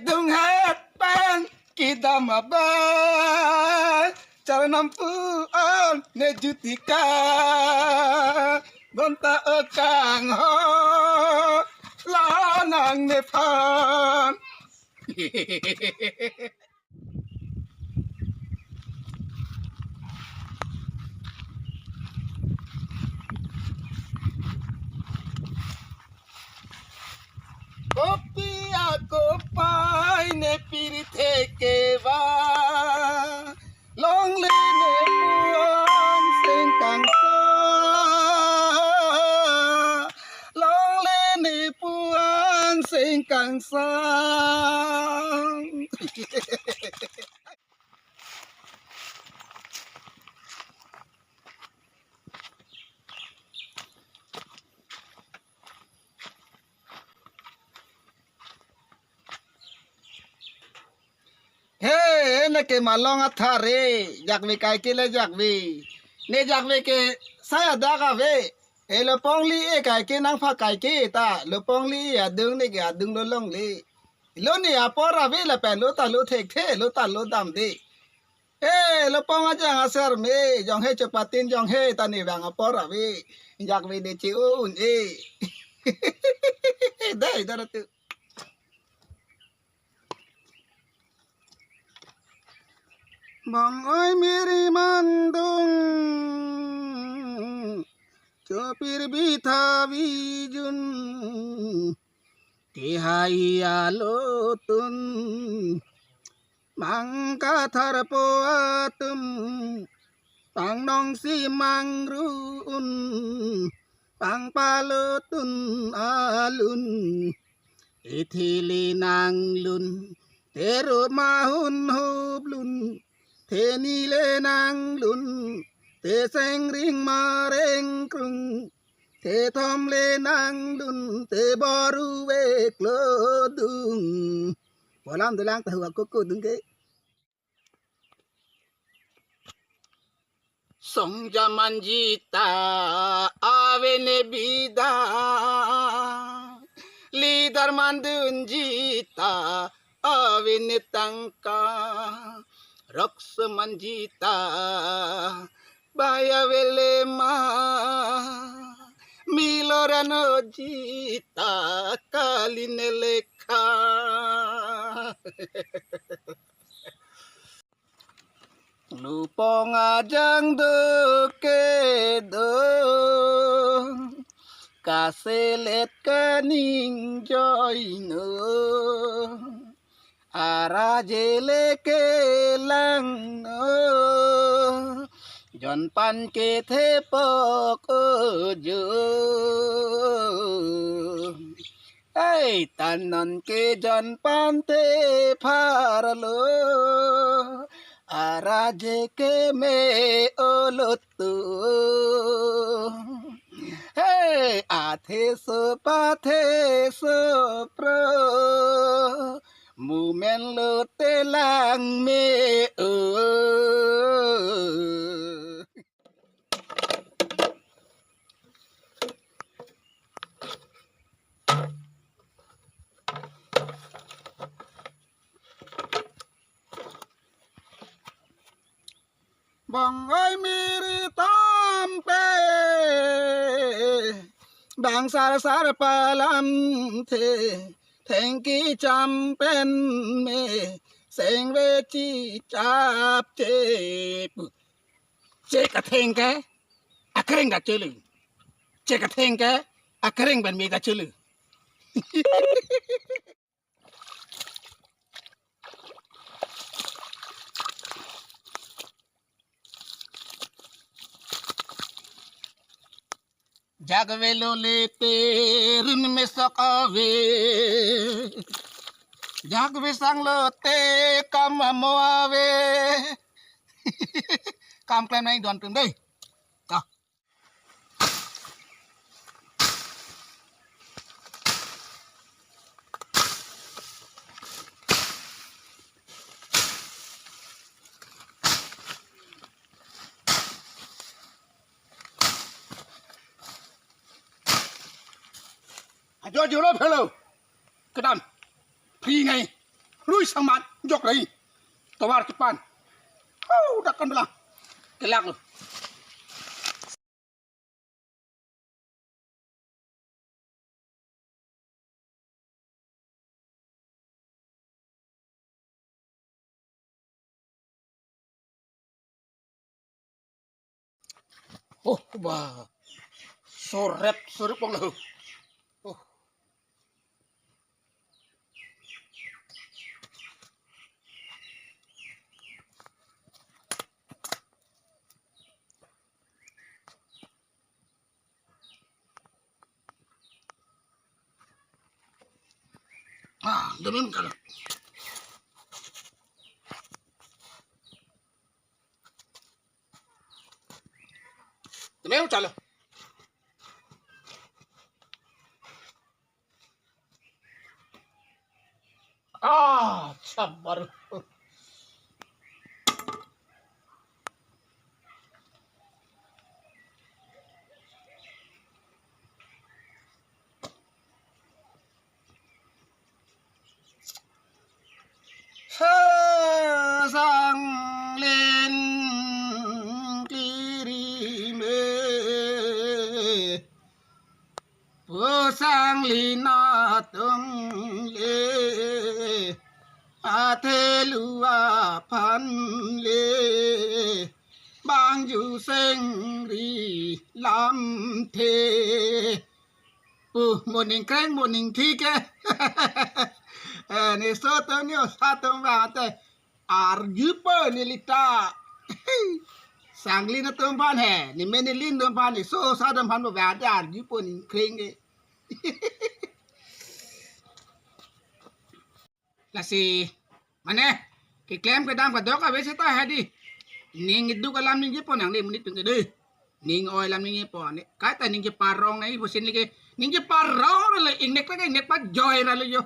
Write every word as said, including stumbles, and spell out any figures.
Dunghet pen kedam abang, charnam pu-an ne jutika, bonta o kangho, la nangnephan. Kopi akopai ne pirthe keva, longle ne pu-an sengkangsa, longle ne pu-an sengkangsa. He, ne ke malong athare, jakve kaike le jakve. Ne jakve ke saya dak ave. E lopong li-e kaike nangpha kaike ta, lopong li-e adung ne ke adung lo longle. Lo ne apor ave lapen lo ta lo thekthe, lo ta lo damde. E lopong ajang aser me, jong he chepatin jong he ta ne vang apor ave. Jakve ne che-o un-e. Dai, dara tu. Bang oi miri mandung, chopir bitha vijun, kehai alotun, mang kathar po atum, pangnong si mangru-un, pangpalotun alun. Ethili nanglun, te ro mahun huplun, te nile nanglun, te sengring marengkrung, te thomle nanglun, te boru veklodung. Polam dolang tahu aku kudung ke. Songja manji ta ave ne bida, lidar mandunji ta ave ne tangka, rokso manji ta bai ave le ma, milorano ji ta kali ne lekha. Lupong ajang do kedo, kaselet kaningjoino, ara jele kelangno, jonpan kethepok ojo. Ei, tanon ke jonpan te pharlo, ara je keme olotu. Hey, athe so pathe so pro, mumen lote lang me o. Bang oi miri tampe, bang sar sar palamthe, thengki champen me, sengve chichap chepu. Che katheng ke, akreng kachelu. Che katheng ke, akreng pen me kachelu. Jakve lo le te rin mesok ave. Jakve sang lo te kam amo ave. Kam klem nai don tum dei. Ta. Ajo jolo phelo. Kedam. Free ngai. Lui sang man, jok rai. Tovar kepan. Hau, dak kan belang. Kelak lo. Oh, wah. Sorep, sorep bang lo. Oh. Ah, dum-em kalo. Dum-em kalo. Ah, sabar. He, sanglin klirime. Pu sanglin atum le, athelu aphan le, bangju sengri lamthe. Pu moning kreng moning thik ke. Eh, ne so to ne osa to ba te. Arjupo neli ta. Sanglin atum aphan he, ne men nelin atum aphan, ne so osa atum aphan bo bade arjupo ning kreng ke. Lasi, mane, keklem kedam kedok ave seta hedi. Ning iduk alam ningjepo nang di monit pen ke di. Ning oi alam ningjepo ne. Kaita ningje parong nai pusin lagi. Ningje parong le ingnek lagi ingnek pa joy ra le yo.